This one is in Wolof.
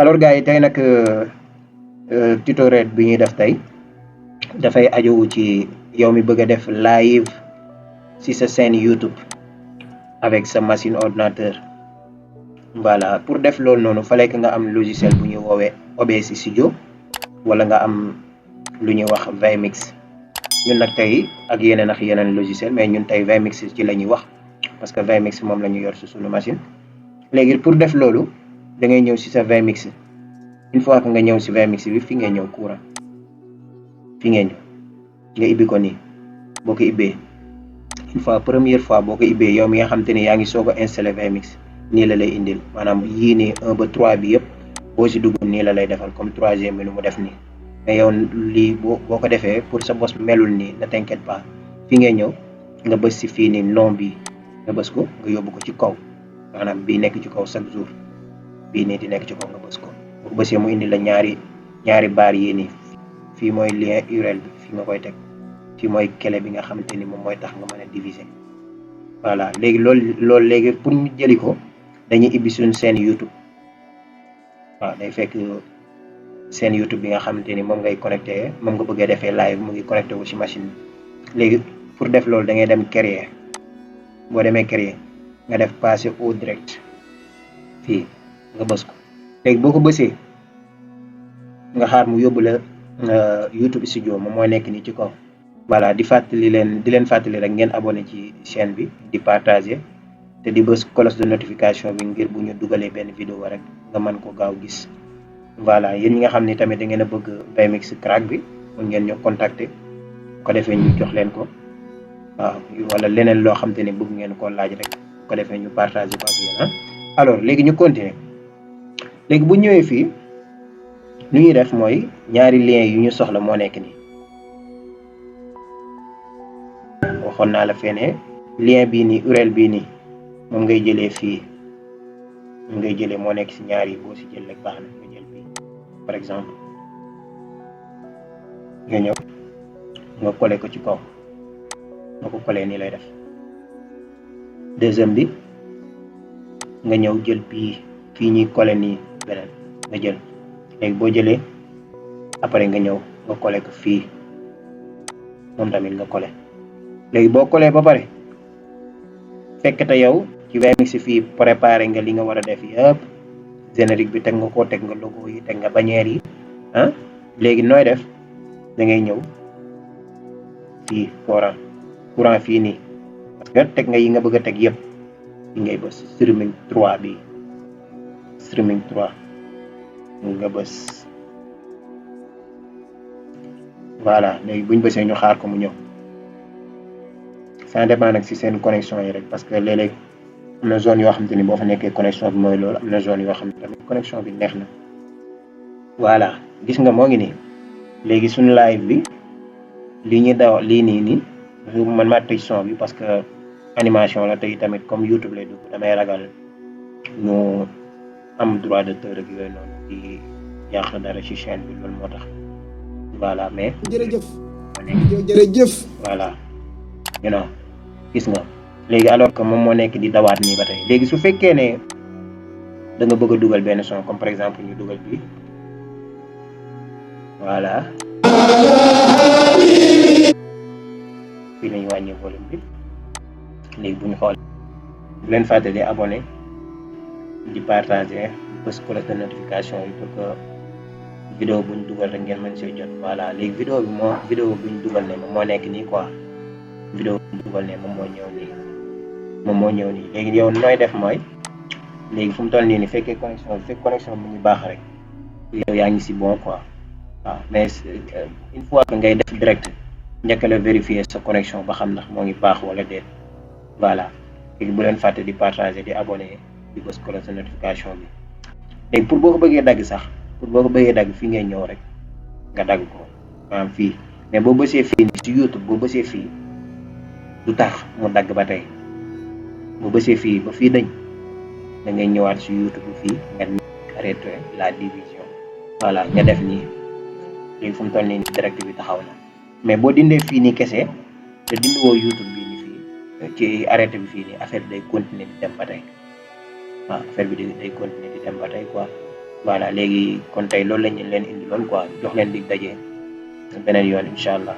alors gars yi tey nag tutoriel bi ñuy def tey dafay ajowu ci yow mi bëgg a def live ci sa chaîne YouTube avec sa machine ordinateur. Voilà, pour def loolu noonu fallait que nga am logiciel bu ñuy woowee OBS Studio wala nga am lu ñuy wax Vimix. ñun nag tey ak yeneen logiciel, mais ñun tey Vimix ci la ñuy wax parce que Vimix moom la ñu yor ci suñu machine. léegi pour def loolu da ngay ñëw ci sa Vimix. une fois que nga ñëw ci Vimix bi fi ngay ñëw courant fi ngay ñëw nga ibbi ko nii boo ko ibbee première fois boo ko ibbee yow mi nga xam te ne yaa ngi soog a installé Vimix nii la lay indil maanaam yii nii 1 ba 3 bi yëpp boo ci dugg nii la lay defal comme 3e bi nu mu def nii. mais yow lii boo ko defee pour sa bos melul nii ne t'inquiète pas fi ngay ñëw nga bës ci fii nii nom bi nga bës ko nga yóbbu ko ci kaw maanaam bii nekk ci kaw chaque jour bii nii di nekk ci kaw nga bës ko boo bësee mu indi la ñaari baar yii nii fii mooy lien URL bi fii nga koy teg fii mooy clé bi nga xamante ni moom mooy tax nga mën a diviser. voilà léegi loolu léegi pour ñu jëli ko dañuy ibbi suñu chaîne YouTube. waaw day fekk chaîne YouTube bi nga xamante ni moom ngay connecté moom nga bëggee defee live mu ngi connecté wu ci machine bi. léegi pour def loolu da ngay dem créer boo demee créer nga def passer au direct fii nga bës ko léegi boo ko bësee nga xaar mu yóbbu la YouTube Studio moom mooy nekk nii ci kaw. voilà di leen fàttali rek ngeen abonné ci chaîne bi di partager te di bës cloche de notification bi ngir bu ñu dugalee benn vidéo rek nga mën ko gaaw gis. voilà yéen ñi nga xam ni tamit da ngeen a bëgg Vimix crack bi mun ngeen ñu contacter ko defee ñu jox leen ko waaw wala leneen loo xam te ne bëgg ngeen koo laaj rek ko defee ñu partager ko ak yéen alors léegi ñu continuer. léegi bu ñëwee fii lu ñuy def mooy ñaari lien yu ñu soxla moo nekk nii. waxoon naa la fene lien bii nii URL bii nii moom ngay jëlee fii moom ngay jëlee moo nekk ci ñaari boo ci jël rek baax na nga jël bii par exemple nga ñëw nga coller ko ci kaw nga ko coller nii lay def. deuxième bi nga ñëw jël bii fii ñuy coller nii beneen nga jël léegi boo jëlee après nga ñëw nga coller ko fii moom tamit nga coller. léegi boo coller ba pare fekk te yow ci Vimix fii préparé nga li nga war a def yëpp générique bi teg nga ko teg nga logo yi teg nga bannière yi léegi nooy def da ngay ñëw fii courant fii nii parce que teg nga yi nga bëgg a teg yëpp yi ngay bës streaming 3 bi streaming 3 nga bës. voilà léegi buñ bësee ñu xaar ko mu ñëw. ça dépend nag ci seen connexion yi rek parce que léeg-léeg am na zone yoo xamante ni boo fa nekkee connexion bi mooy loolu am na zone yoo xam ne tamit connexion bi neex na. voilà gis nga moo ngi nii léegi suñu live bi lii ñuy daw lii nii man maa tëj son bi parce que animation la tey tamit comme YouTube lay dugg damay ragal ñu am droit d'auteur ak yooyu noonu di yàq dara ci chaîne bi loolu moo tax. voilà mais. jërëjëf. voilà gis nga léegi alors que moom moo nekk di dawaat nii ba tey léegi su fekkee ne da nga bëgg a dugal benn son comme par exemple ñu dugal bi voilà fii lañu wàññi volume bi. léegi bu ñu xool bu leen fàtte di abonné di partager bës cloche de notification yi pour que vidéo bu ñu dugal rek ngeen mën see jot. voilà léegi vidéo bu ñu dugal ne moom moo nekk nii quoi. vidéo bu dugal ne moom moo ñëw nii léegi yow nooy def mooy léegi fu mu toll nii fekkee connexion bi mu ngi baax rek yow yaa ngi ci bon quoi. waaw mais une fois que ngay def direct njëkk la vérifier sa connexion ba xam ndax moo ngi baax wala déet. voilà léegi bu leen fàtte di partager di abonné di bës cloche de notification bi. léegi pour boo ko bëggee dagg fii ngay ñëw rek nga dagg ko maanaam fii mais boo bësee fii ci YouTube boo bësee fii du tax mu dagg ba tey boo bësee fii ba fii dañ da ngay ñëwaat ci YouTube fii nga arrêté la division. voilà nga def nii léegi fu mu toll nii direct bi taxaw na mais boo dindee fii nii kese te dindiwoo YouTube bii nii fii ci arrêté bi fii nii affaire bi day continuer di dem ba tey waaw affaire bi day continuer di dem ba tey quoi. voilà léegi kon tey loolu lañ leen indiloon quoi jox leen dig daje beneen yoon incha allah.